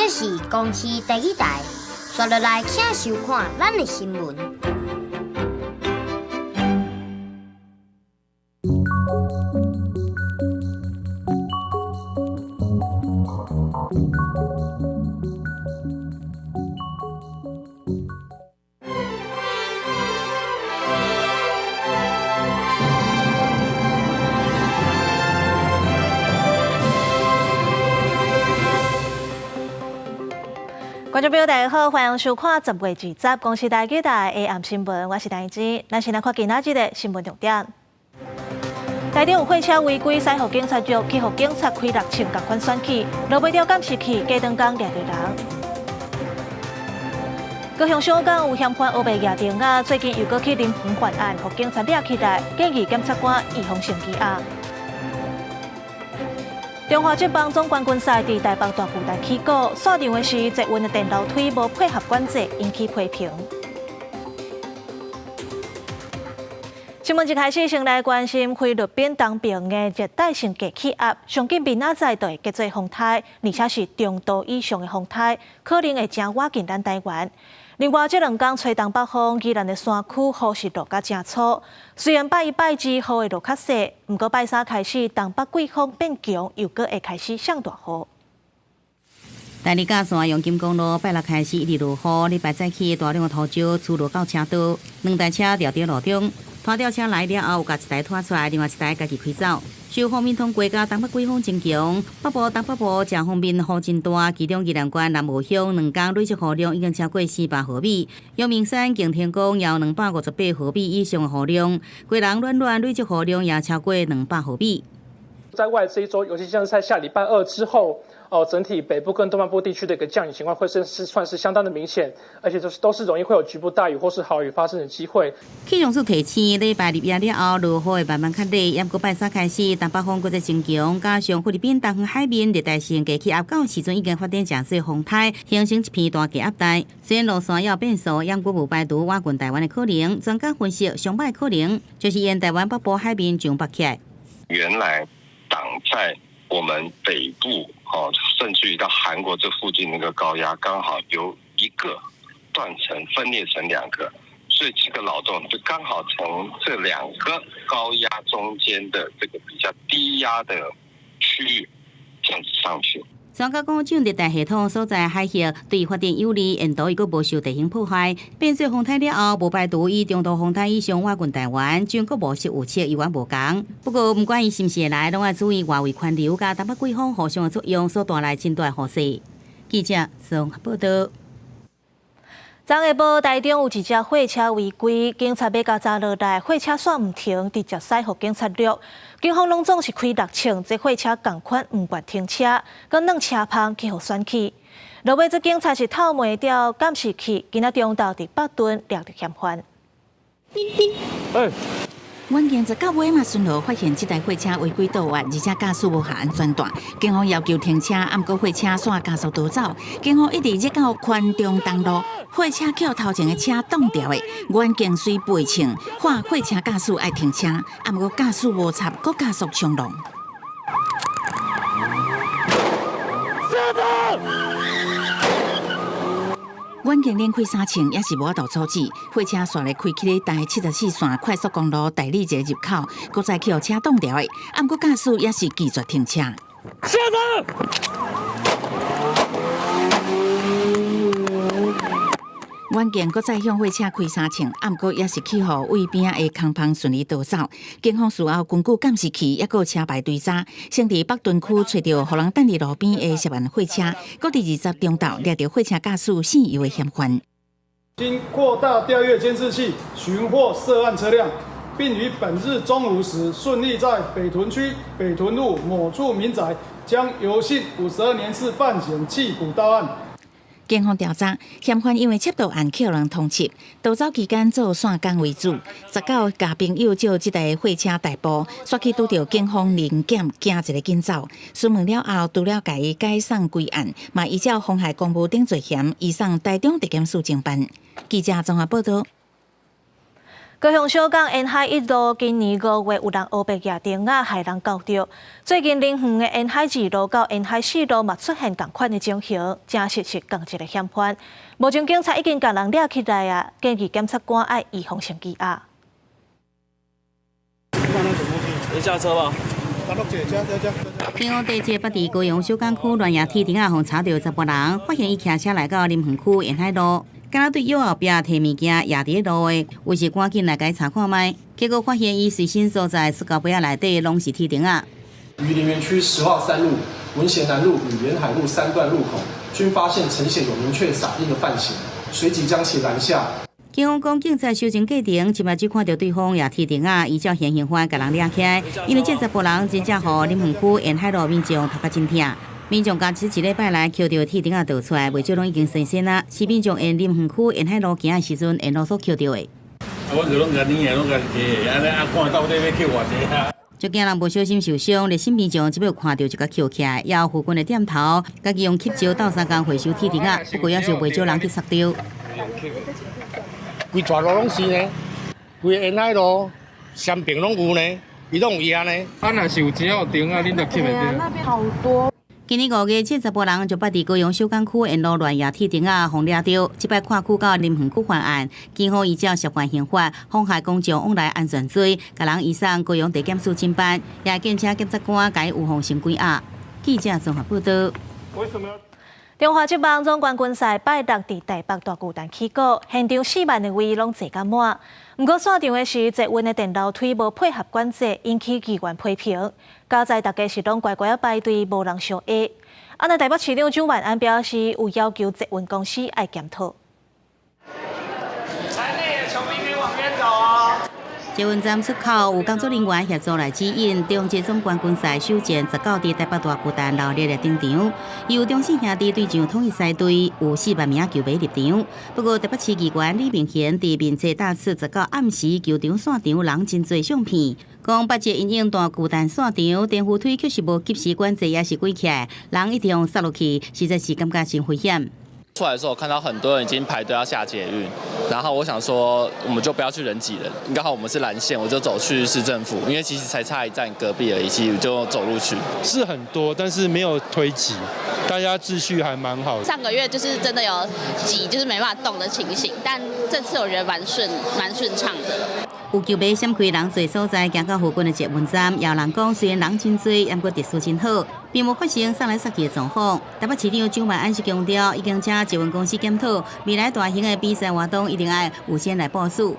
這是公視第一台，刷落來請收看咱的新聞。觀眾朋友大家好，歡迎收看10月20公視台語台的下暗新聞，我是陳怡之。咱先來看今仔日的新聞重點。台中有貨車違規駛予警察局，去予警察開六槍共款選去，落尾著監視器隔當工掠著人。高雄小港有嫌犯烏白蜈釘仔，最近又閣去林園犯案，予警察掠起來，建議檢察官預防性羈押。中華職棒總冠軍賽佇台北大巨蛋起鼓，散場的時捷運的電樓梯無配合管制，引起批評。新聞一開始先來關心菲律賓東邊的熱帶性低氣壓，上緊明仔載就會結做風颱，而且是中度以上的風颱，可能會誠倚近咱台灣。另外，這兩工吹東北風，宜蘭的山區雨是落甲誠粗。雖然拜一拜二雨會落較細，毋過拜三開始東北季風變強，又閣會開始上大雨。大里甲線陽金公路拜六開始一直落雨，禮拜早起大量的土石出落到車道，兩台車牢佇路中，拖吊車來了後，共一台拖出來，另外一台家己開走。受鋒面通過佮東北季風增強，北部、東北部這方面雨真大，其中宜蘭縣南澳鄉兩工累積雨量已經超過400毫米，陽明山景天宮也有258毫米以上的雨量，基隆暖暖累積雨量也超過200毫米。在未來這一週，尤其像是在下禮拜二之後，哦，整體北部跟東半部地區的一個降雨情況會是算是相當的明顯，而且就是都是容易會有局部大雨或是豪雨發生的機會。氣象署提醒，禮拜日夜了後，落雨會慢慢較細，毋過拜三開始，東北風閣再增強，加上菲律賓東方海面熱帶性低氣壓到時陣已經發展成做風颱，形成一片大低壓帶。雖然路線有變數，毋過無排除倚近台灣的可能。專家分析，上歹可能就是沿台灣北部海面上北起來。原來擋在我們北部，哦，甚至於到韓國這附近那個高壓，剛好由一個斷層分裂成兩個，所以這個擾動就剛好從這兩個高壓中間的這個比較低壓的區域這樣子上去。專家講，這種熱帶系統所在海域對發展有利，沿途伊閣無受地形破壞。變做風颱了後，無排除以中度風颱以上倚近台灣，全國模式預測猶原無仝。不過，毋管伊是毋是會來，攏愛注意外圍環流佮東北季風互相的作用所帶來真大的雨勢。記者綜合報道。昨下晡，台中有一隻貨車違規，警察欲共查落來，貨車煞毋停，直接駛予警察掠。警方攏總是開六槍，這貨車仝款毋願停車，閣攆車篷去予選去。落尾，這警察是透袂著監視器，今仔中晝佇北屯掠著嫌犯。欸遠鏡十九尾嘛，巡邏發現這台貨車違規倒彎，而且駕駛無繫安全帶。警方要求停車，毋過貨車煞加速逃走。警方一直熱到寬中東路，貨車予頭前的車擋著的，遠鏡隨背槍，喊貨車駕駛愛停車，毋過駕駛無插，閣加速衝撞。遠鏡連開三槍也是無法度阻止，貨車煞咧開去咧台74線快速公路大里一個入口，閣再去予車擋著的，毋過駕駛也是拒絕停車。下車！遠鏡閣再向貨車開三槍，毋過也是去予位邊仔的空篷順利逃走。警方事後根據監視器，抑閣車牌追查，先佇北屯區揣著予人等佇路邊的涉案貨車，閣佇20中晝掠著貨車駕駛姓游的嫌犯。經擴大調閱監視器，尋獲涉案車輛，並於本日中午時順利在北屯區北屯路某處民宅，將游姓52年次犯嫌緝捕到案。警方調查，嫌犯因為竊盜案予人通緝，逃走期間做散工為主。19共朋友借這台貨車代步，煞去拄著警方臨檢，驚一个緊走。詢問了後，除了共伊解送歸案，嘛依照妨害公務等罪嫌，移送台中地檢署偵辦。記者綜合報道。高雄小港沿海一路今年5月有人烏白蜈釘仔害人勾著。最近林園的沿海二路到沿海四路嘛出現仝款的情形，證實是仝一个嫌犯。目前警察已經共人掠起來啊，建議檢察官愛預防性羈押。你下車吧。警方地鐵北佇高雄小港區亂蜈鐵釘仔，予查著查埔人，發現伊騎車來到林園區沿海路。敢若對藥後壁提物件掖佇咧路的，於是趕緊來共伊查看覓，結果發現伊隨身所在塑膠袋仔內底攏是鐵釘仔。於林園區石化三路、文賢南路與沿海路三段路口，均發現陳顯有明確撒釘的犯行，隨即將其攔下。警方講，警察搜證過程，這擺只看著對方掖鐵釘仔，依照現行犯共人掠起來。因為這查埔人真正予林園區沿海路民眾頭殼真疼。民眾共這一禮拜來抾著鐵釘仔倒出來，袂少攏已經新鮮啊！是民眾沿林園區沿海路行的時陣，沿路所抾著的。啊，阮就攏共你的，攏共摕的，按呢啊，看到底欲抾偌濟啊？就驚人無小心受傷，熱心民眾這擺有看著就共抾起來，也有附近的店頭，家己用吸石鬥相共回收鐵釘仔，不過也是袂少人去捒著。規條路攏是呢，規沿海路三爿攏有呢，伊攏有壓呢。啊，若是有只有釘仔，恁就吸袂著。那邊好多。今年5月，這查埔人就捌佇高雄小港區沿路亂掖鐵釘仔，予掠著。這擺跨區到林園區犯案，警方依照涉犯刑法，妨害公眾往來安全罪，共人移送高雄地檢署偵辦，也建請檢察官共伊預防性羈押。記者綜合報導。為什麼？中華職棒總冠軍賽拜六佇台北大巨蛋起鼓，現場4萬个位攏坐甲滿。毋過散場的時，捷運的電樓梯無配合管制，引起議員批評。佳哉大家是攏乖乖仔排隊，無人相下。啊，那台北市長蔣萬安表示，有要求捷運公司愛檢討。台內的球迷可以往邊走哦。捷運站出口有工作人員協助來指引，中職總冠軍賽首戰19佇台北大巨蛋熱烈登場。由中信兄弟對上統一獅隊，有4萬名球迷入場。不過台北市議員李明賢佇面冊大次19暗時球場散場人真濟相片，講八節因應大巨蛋散場，電扶梯確實無及時管制，也是關起來，人一直予塞落去，實在是感覺真危險。出來的時候，看到很多人已經排隊要下捷運，然後我想說，我們就不要去人擠人。剛好我們是藍線，我就走去市政府，因為其實才差一站隔壁而已，其實就走路去。是很多，但是沒有推擠，大家秩序還蠻好。上個月就是真的有擠，就是沒辦法動的情形，但這次我覺得蠻順暢的。有球迷閃開人濟所在，行到附近的捷運站，也有人講，雖然人真濟，毋過秩序真好，並無發生送來送去的狀況。台北市長蔣萬安是強調，已經請捷運公司檢討，未來大型的比賽活動一定愛預先來部署。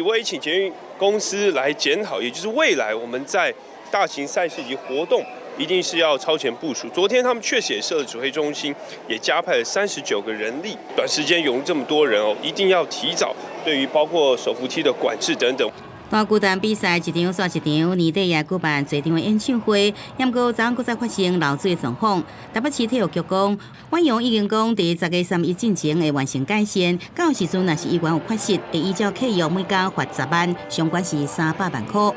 我也請捷運公司來檢討，也就是未來我們在大型賽事以及活動，一定是要超前部署。昨天他們確實也設了指揮中心，也加派了39個人力，短時間湧入這麼多人哦，一定要提早對於包括手扶梯的管制等等。大巨蛋比賽一場煞一場，年底也舉辦濟場的演唱會，毋過昨昏閣再發生漏水狀況。台北市體育局講，遠洋已經講佇10月31進前會完成改善，到時陣若是依然有缺失，會依照契約每工罰10萬，上懸是300萬塊。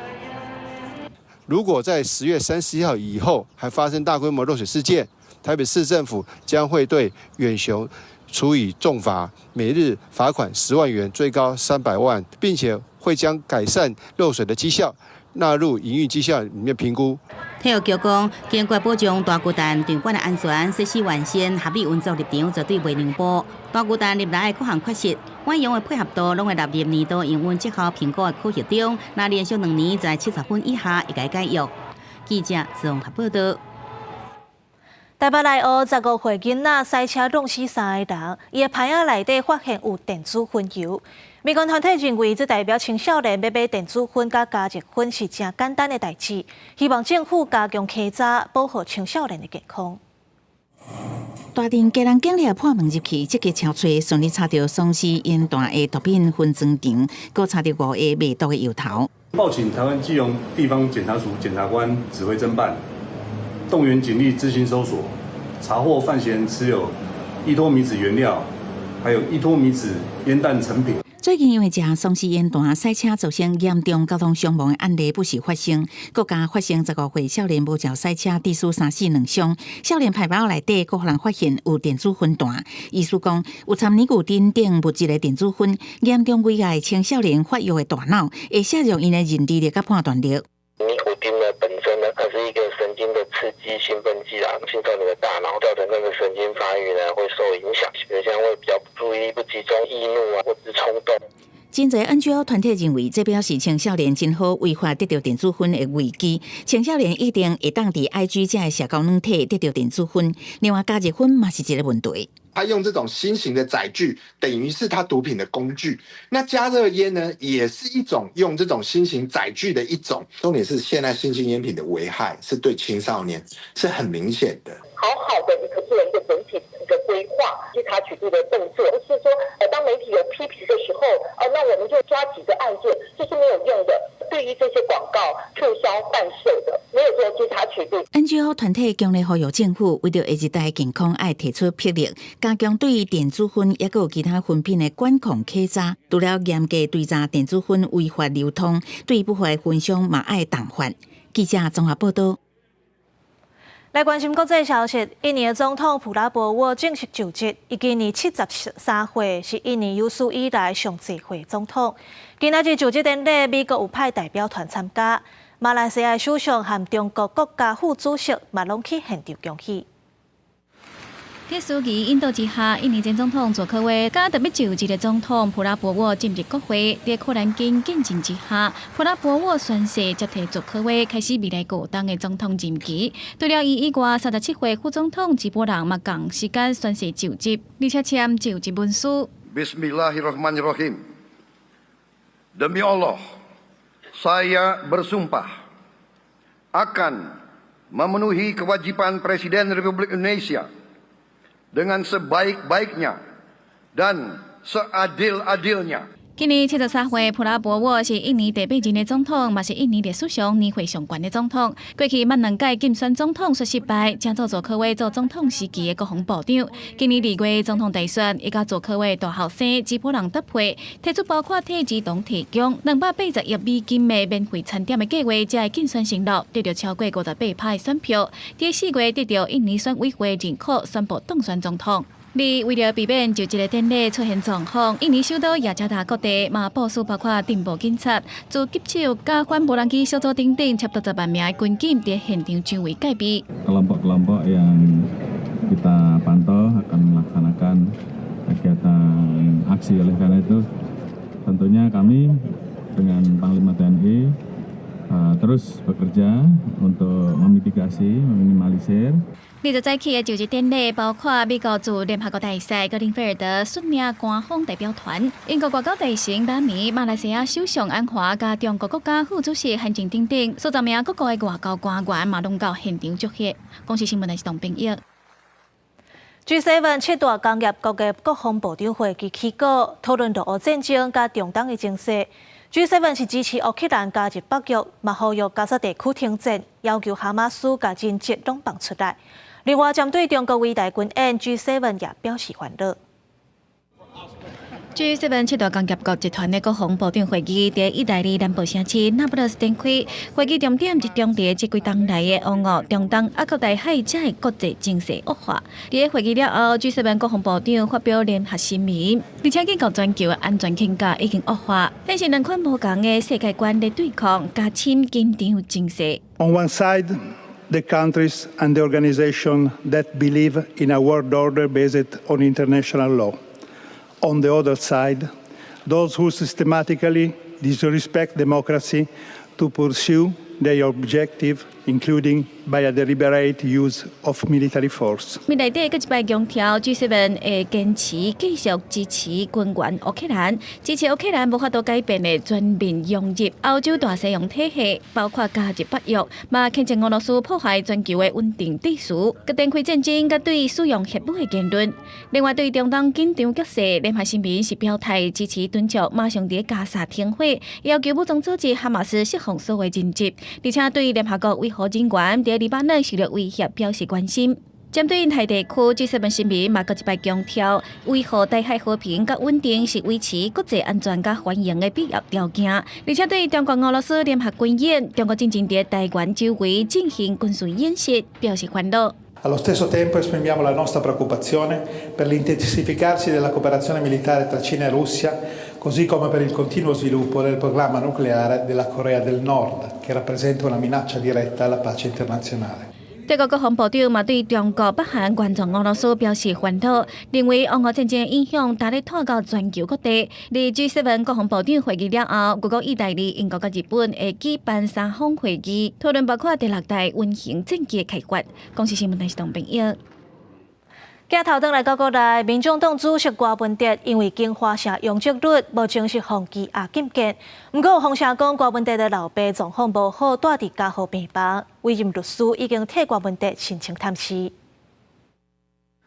如果在10月31號以後還發生大規模漏水事件，台北市政府將會對遠雄處以重罰，每日罰款10萬元，最高300萬，並且會將改善漏水的績效納入營運績效裡面評估。體育局講，堅決保障大巨蛋場館的安全，設施完善，合理運作入場絕對袂讓步。大巨蛋入來的各項缺失，遠洋的配合度攏會納入年度營運績效評估的考核中。若連續2年在70分以下，會共解約。記者綜合報導。台北內湖15歲囡仔賽車撞死三个人，伊的牌仔內底發現有電子薰油。民間團體認為，這代表青少年欲買電子薰佮加熱薰是誠簡單的代誌，希望政府加強稽查，保護青少年的健康。大陣家人警力破門入去，積極搜查，順利查著喪屍煙彈的毒品分裝場，閣查著五個賣毒的藥頭。報請台灣基隆地方檢察署檢察官指揮偵辦，動員警力執行搜索，查獲犯嫌持有依托咪酯原料，還有依托咪酯煙彈成品。最近因為食喪屍煙彈賽車造成嚴重交通傷亡的案例不時發生，閣加發生15歲少年無照賽車致死三死兩傷，少年牌包內底閣予人發現有電子薰彈，醫師講有摻尼古丁等物質的電子薰，嚴重危害青少年發育的大腦，會削弱𪜶的認知力佮判斷力。尼古丁呢本身呢，它是一個神經的刺激興奮劑啊，青少年的大腦造成那個神經發育呢會受影響，比如像會比較注意力不集中、易怒啊，或者是衝動。真濟 NGO 團體認為，這表示青少年真好違法得著電子薰的危機。青少年一定會當佇 IG 這个社交軟體得著電子薰，另外加熱薰嘛是一個問題。他用這種新型的載具，等於是他毒品的工具。那加熱煙呢，也是一種用這種新型載具的一種。重點是現在新型煙品的危害是對青少年是很明顯的。好好的一個做一個整體的一個規劃，稽查取締的動作，不是說，當媒體有批評的時候，那我們就抓幾個案件，這是沒有用的。對於這些廣告促銷販售的，沒有做稽查取締。 NGO 團體強烈呼籲政府為著下一代健康，愛提出魄力，加強對電子薰抑閣有其他薰品的管控稽查。除了嚴格追查電子薰違法流通，對不法薰商嘛愛重罰。記者綜合報道。來關心國際消息，印尼的總統普拉博沃正式就職，伊今年73歲，是印尼有史以來上濟歲總統。今仔日就職典禮，美國有派代表團參加，馬來西亞首相和中國國家副主席嘛攏去現場恭喜。佇司儀引導之下，印尼前總統佐科威佮特別就職的總統普拉博沃進入國會，佇可蘭經見證之下，普拉博沃宣誓接替佐科威開始未來五冬的總統任期。除了伊以外，37歲副總統吉布朗嘛仝時間宣誓就職，而且簽就職文書。 Bismillahirrahmanirrahim. Demi Allah, saya bersumpah akan memenuhi kewajiban Presiden Republik Indonesia dengan sebaik-baiknya dan seadil-adilnya. 今年73歲，普拉博沃是印尼第八任的總統，嘛是印尼歷史上年歲上懸的總統。過去捌兩屆競選總統煞失敗，正做佐科威做總統時期的國防部長。今年2月總統大選，伊佮佐科威大後生吉布朗搭配，提出包括替兒童提供280億美金的免費餐點的計劃，才會競選承諾，得著超過58%的選票。佇4月得著印尼選委會認可，宣布當選總統。而為著避免就職的典禮出現狀況，印尼首都雅加達各地嘛部署包括偵報警察、狙擊手、佮反無人機小組等等，差不多10萬名的軍警佇現場周圍戒備。 Kelompok-kelompok yang kita pantau akan melaksanakan kegiatan aksi. Oleh karena itu, tentunya kami dengan Panglima TNI terus bekerja untuk memitigasi, meminimalisir. 20早起的就職典禮，包括美國駐聯合國大使格林菲爾德率領官方代表團，英國外交大臣拉米、馬來西亞首相安華、佮中國國家副主席韓正等等，數十名各國的外交官員嘛攏到現場祝賀。公視新聞的是董炳業。 G7 七大工業國的國防部長會議起稿，討論俄烏戰爭佮中東的情勢。G7 是支持烏克蘭加入北約，嘛呼籲加沙地區停戰，要求哈馬斯共人質攏放出來。另外，針對中國圍台軍演，G7 也表示煩惱。 G7 七大工業國集團的國防部長會議佇意大利南部城市那不勒斯展開，會議重點集中佇這幾冬來的烏俄、中東、啊閣大海遮的國際情勢惡化。佇會議了後，G7 國防部長發表聯合聲明，而且警告全球的安全框架已經惡化，顯示兩款無仝的世界觀咧對抗，加深緊張情勢。 On one side, the countries and the organization that believe in a world order based on international law. On the other side, those who systematically disrespect democracy to pursue their objective, including by a deliberate use of military force. 內底閣一擺強調，G7 會堅持繼續支持軍援烏克蘭，支持烏克蘭無法度改變的全面融入歐洲大西洋體系，包括加入北約，嘛譴責俄羅斯破壞全球的穩定秩序，閣展開戰爭，佮對使用核武的言論。另外，對中東緊張局勢，聯合聲明是表態支持敦促馬上佇加沙停火，要求武裝組織哈馬斯釋放所有人質，而且對聯合國維和人員佇黎巴嫩受著威脅表示關心。針對印太地區，G7 聲明嘛，閣一擺強調，維護台海和平佮穩定是維持國際安全佮繁榮的必要條件。而且對中國俄羅斯聯合軍演，中國進前佇台灣周圍進行軍事演習，表示煩惱。 Allo stesso tempo esprimiamo la nostra preoccupazione per l'intensificarsi della cooperazione militare tra Cina e Russia, così come per il continuo sviluppo del programma nucleare della Corea del Nord, che rappresenta una minaccia diretta alla pace internazionale. 德國國防部長嘛對中國、北韓援助俄羅斯表示煩惱，認為俄烏戰爭影響呾咧拖到全球各地。佇 G7 國防部長會議了後，美國、意大利、英國佮日本會舉辦三方會議，討論包括第六代隱形戰機的開發。公視新聞台是董炳英。鏡頭轉來到國內，民眾黨主席柯文哲因為金華城容積率目前是予羈押禁見，毋過有風聲講柯文哲的老爸狀況無好，蹛佇加護病房，委任律師已經替柯文哲申請探視。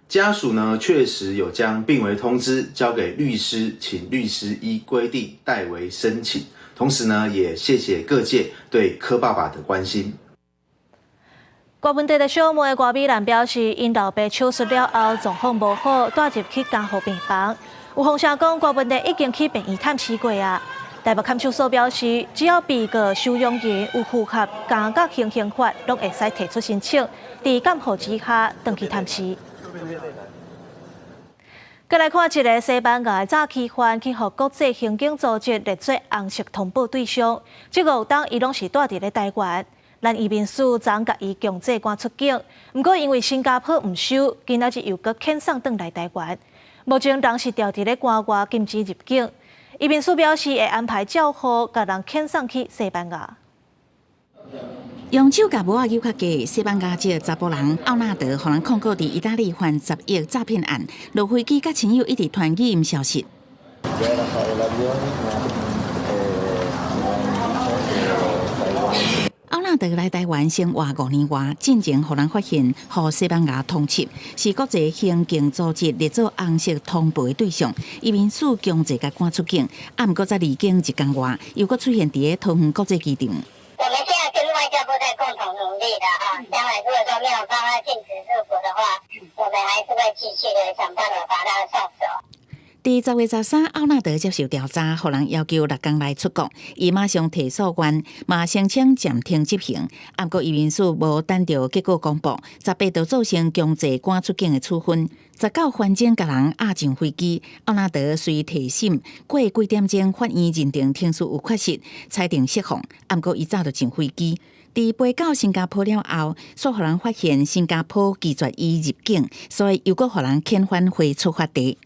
家屬呢確實有將病危通知交給律師，請律師依規定代為申請。同時呢，也謝謝各界對柯爸爸的關心。柯文哲的小妹柯美蘭表示，𪜶老爸手術了後狀況無好，帶入去加護病房。有風聲講，柯文哲已經去病院探視過啊。台北看守所表示，只要被告收容人有符合監獄行刑法，攏會使提出申請，佇監護之下轉去探視。閣來看一个西班牙的詐欺犯去予國際刑警組織列做紅色通報對象，這五冬伊攏是蹛佇咧台灣。咱移民署昨共伊強制趕出境，毋過因為新加坡毋收，今仔日又閣遣送轉來台灣。目前人是牢佇咧關外禁止入境。移民署表示會安排照護，共人遣送去西班牙。用手共帽仔扭較低，西班牙籍查埔人奧納德，予人控告佇意大利犯10億詐騙案，落飛機佮親友一直團聚毋消失。奧納德來台灣生活5年外，進前予人發現，予西班牙通緝，是國際刑警組織列做紅色通報的對象。移民署強制共趕出境，啊，毋過才離境一工外，又閣出現佇桃園國際機場。我們現在跟外交部在共同努力的哈，將來如果說沒有辦法禁止入國的話，我們還是會繼續的想辦法把他送走。佇10月13，奧納德接受調查，予人要求6工內出國，伊馬上提訴願，嘛聲稱暫停執行。毋過移民署無等著結果公布，18就造成強制趕出境的處分。19反正共人押上飛機，奧納德隨提審過幾點鐘，法院認定程序有缺失，裁定釋放。毋過伊早就上飛機。佇飛到新加坡了後，煞予人發現新加坡拒絕伊入境，所以又閣予人遣返回出發地。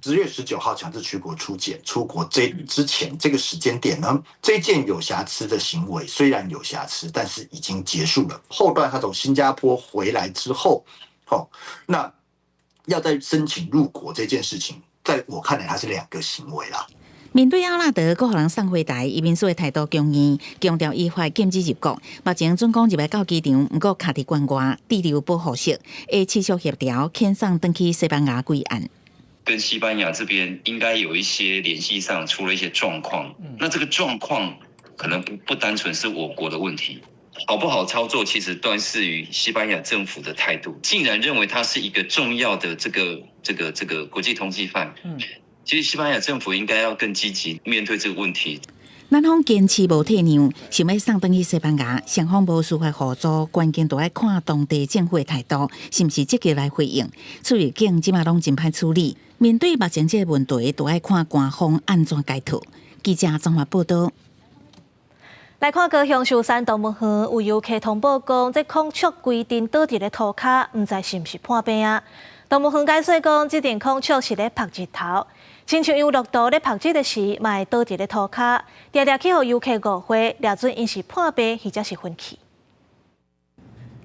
10月19號強制驅國出檢出國這之前這個時間點呢，這件有瑕疵的行為雖然有瑕疵，但是已經結束了。後段他從新加坡回來之後，哦，那要再申請入國這件事情，在我看來，它是兩個行為啦。面對奧納德閣予人送回台，移民署的態度強硬，強調依法禁止入國。目前準講入來到機場，毋過卡佇關外滯留保護色，會持續協調遣送轉去西班牙歸案。跟西班牙這邊應該有一些聯繫上出了一些狀況，那這個狀況可能不單純是我國的問題，好不好操作其實端視於西班牙政府的態度。竟然認為他是一個重要的這個國際通緝犯，其實西班牙政府應該要更積極面對這個問題。南方堅持無退讓，想欲送轉去西班牙，雙方無司法互助，關鍵就愛看當地政府的態度，是毋是積極來回應。出入境這馬攏真歹處理，面對目前這個問題，就愛看官方按怎解套。記者綜合報導。來看高雄壽山動物園有遊客通報講，這孔雀規陣倒佇咧塗跤，毋知是毋是破病啊？動物園解釋講，這陣孔雀是咧曝日頭，親像羊駱駝咧曝日的時，嘛會倒佇咧塗跤，定定去予遊客誤會，掠準𪜶是破病或者是昏去。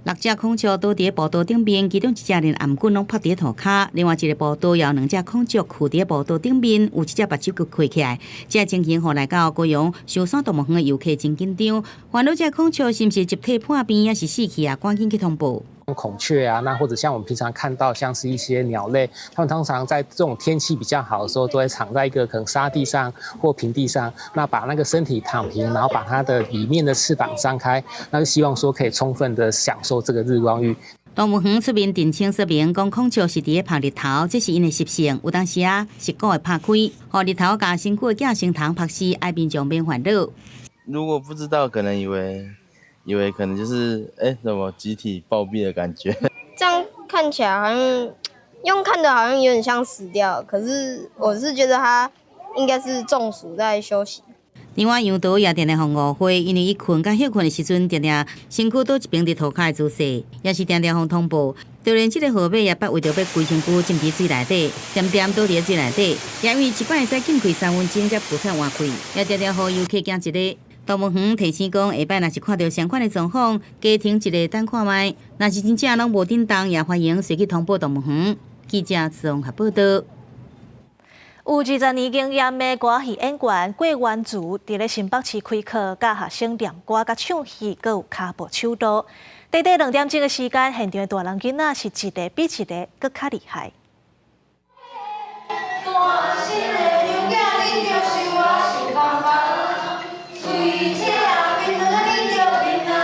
六隻孔雀倒佇咧步道頂面，其中一隻連頷頸攏曝佇咧塗跤，另外一個步道也有兩隻孔雀跍佇咧步道頂面，有一隻目睭閣開起來。這个情形予來到高雄壽山動物園的遊客真緊張，煩惱這孔雀是毋是集體破病，抑是死去啊？趕緊去通報。孔雀啊，那或者像我們平常看到像是一些鳥類，它們通常在這種天氣比較好的時候，都會躺在一個可能沙地上或平地上，那把那個身體躺平，然後把它的裡面的翅膀張開，那就希望說可以充分的享受這個日光浴。動物園出面澄清說明，講孔雀是佇咧曝日頭，這是𪜶的習性，有當時啊是故意拍開，予日頭共身軀的寄生蟲曝死，愛民眾免煩惱。如果不知道，可能以為可能就是什麼集體暴斃的感覺。這樣看起來好像用看的好像有點像死掉，可是我是覺得它應該是中暑在休息。另外，楊桃也定定予誤會，因為伊睏佮歇睏的時陣，定定身軀倒一邊佇塗跤的姿勢，也是定定予通報。就連這個號碼也捌為著欲規身軀浸佇水內底，恬恬倒佇水內底，也因為一擺會使禁開3分鐘才噗喘換氣，也定定予遊客驚一个。動物園提醒講，下擺若是看著相款的狀況，加停一下等看覓。若是真正攏無振動，也歡迎隨去通報動物園。記者綜合報道。有20年經驗的歌戲演員郭元慈，佇咧新北市開課，教學生念歌、佮唱戲，閣有跤步手路。短短2點鐘的時間，現場的大人囡仔是一个比一个閣較厲害。大聲的娘囝，你就是我想空空，隨這面你就面啊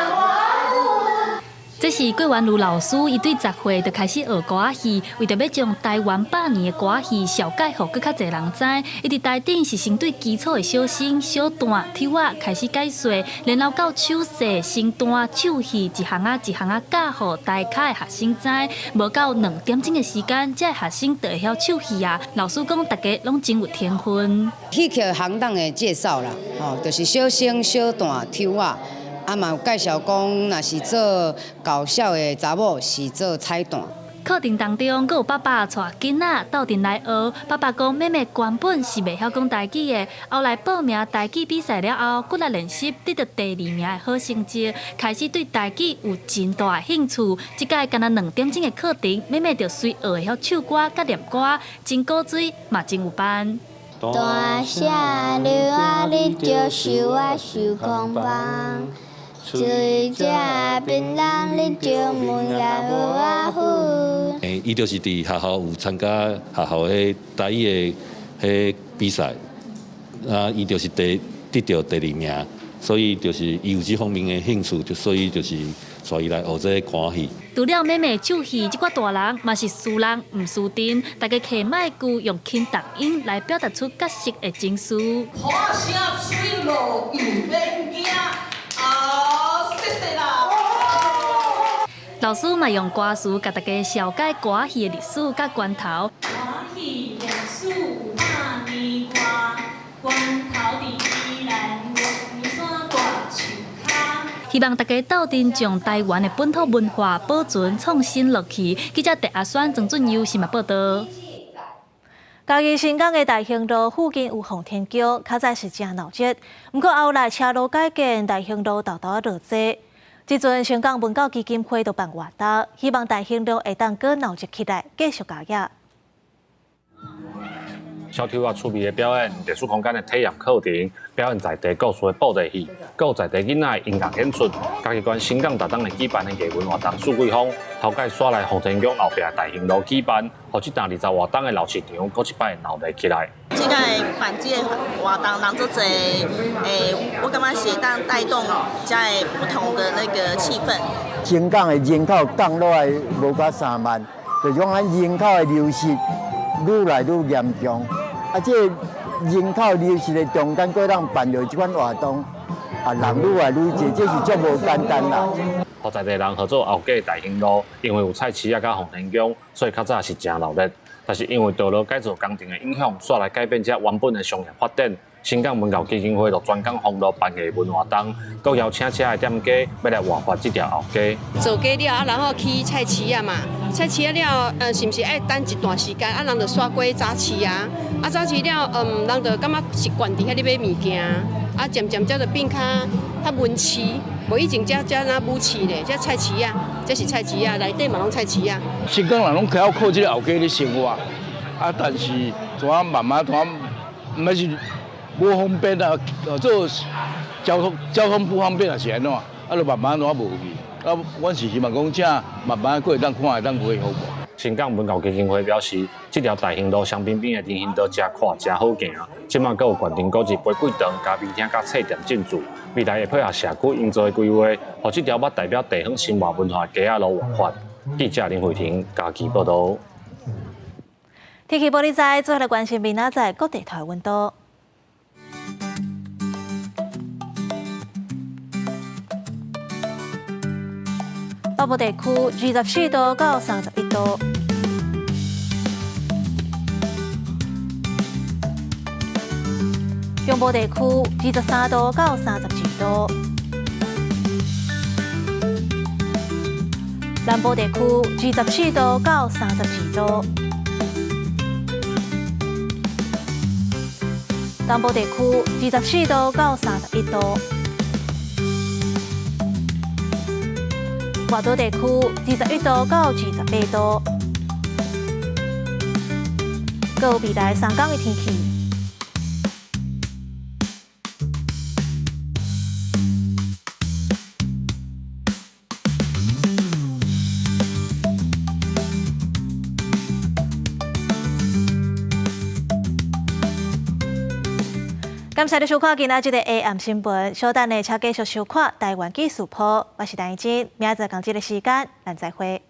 這是郭元如老師，伊對10歲就開始學歌仔戲，為著欲將台灣百年的歌仔戲紹介予閣較濟人知。伊佇台頂是先對基礎的小生、小旦、丑仔開始解說，然後到手勢、身段、唱戲，一項仔一項仔教予台跤的學生知。無夠2點鐘的時間，這个學生就會曉唱戲啊。老師講，大家攏真有天分。戲曲行當的介紹啦，吼，就是小生、小旦、丑仔。啊嘛有介紹講，若是做搞笑的查某是做彩旦。課程當中，閣有爸爸帶囡仔鬥陣來學。爸爸講，妹妹原本是袂曉講台語的，後來報名台語比賽了後，骨力練習得到第二名的好成績，開始對台語有真大的興趣。這擺干焦2點鐘的課程，妹妹就隨學會曉唱歌佮念歌，真古錐嘛真有範。大聲娘仔，你就是我受空房。水這檳榔，你就問甲有阿粉。伊就是佇學校有參加學校彼台語的彼比賽，啊，伊就是得著第二名，所以就是伊有這方面的興趣，就所以就是帶伊來學這个歌戲。除了妹妹唱戲，這寡大人嘛是輸人毋輸陣，大家提麥具用輕重音來表達出角色的情緒。喊聲水路毋免驚，啊，謝謝啦！老師嘛用歌詞共大家紹介歌戲的歷史佮源頭。歌戲歷史有百年外，源頭佇宜蘭月山大樹跤。希望大家鬥陣將台灣的本土文化保存創新落去。記者鄭阿宣、曾俊佑新聞報道。嘉義新港的大興路附近有奉天宮，較早是誠鬧熱，毋過後來車路改建，大興路沓沓仔落濟。這陣新港文教基金會就辦活動，希望大興路會當閣鬧熱起來，繼續加業。小丑仔趣味的表演，藝術空間的體驗課程，表演在地故事的布袋戲，閣有在地囡仔的音樂演出。嘉義縣新港逐冬會舉辦的藝文活動四季風，頭擺煞來奉天宮後壁大興路舉辦，予這棟20外冬的老市場，閣一擺鬧熱起來。這個辦這个活動，人足濟，我感覺是會當帶動遮个不同的那個氣氛。新港的人口降落來無到3萬，就是講咱人口的流失愈來愈嚴重。啊，這个人口流失的中間，閣當辦著這款活動，啊，人愈來愈濟，這是足無簡單啦。予在地人號做後街大興路，因為有菜市仔佮奉天宮，所以較早是誠鬧熱。但是因為道路改造工程的影響，煞來改變這原本的商業發展。新港文教基金會就專工封路辦藝文活動，閣邀請遮的店家欲來活化這條後街。做過了啊，然後去菜市仔嘛，菜市仔了，是毋是愛等一段時間？啊，人就煞過早市啊，啊早市了，人就感覺習慣佇遐咧買物件，啊漸漸才就變較文市，無以前遮遮若武市咧，這菜市仔，這是菜市仔，內底嘛攏菜市仔。新港人攏較靠這個後街咧生活，啊，但是怎啊慢慢怎啊，毋是無方便啊，做交通不方便啊，是按怎？啊，就慢慢怎無去。啊，阮是希望講，這慢慢閣會當看會當恢復無。新港文教基金會表示，這條大興路雙邊邊的人行道誠闊，誠好行。這馬閣有縣定購置玫瑰堂、咖啡廳佮冊店進駐，未來會配合社區營造的規劃，予這條捌代表地方生活文化的街仔路活化。記者林慧婷嘉義報道。天氣報你知，最後來關心明仔載各地台溫度。北部地區24度到31度。中部地區23度到32度，南部地區24度到32度，東部地區24度到31度，外島地區21度到28度，閣有未來三天的天氣。感謝你收看今仔這个 AM 新聞，稍等呢，請繼續收看台灣紀事報。我是陳怡靜，明仔載仝這个時間，咱再會。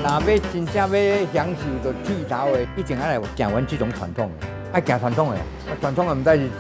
若欲真正欲享受著剃頭的，以前愛來行阮這種傳統的，愛行傳統的，傳統的毋知是。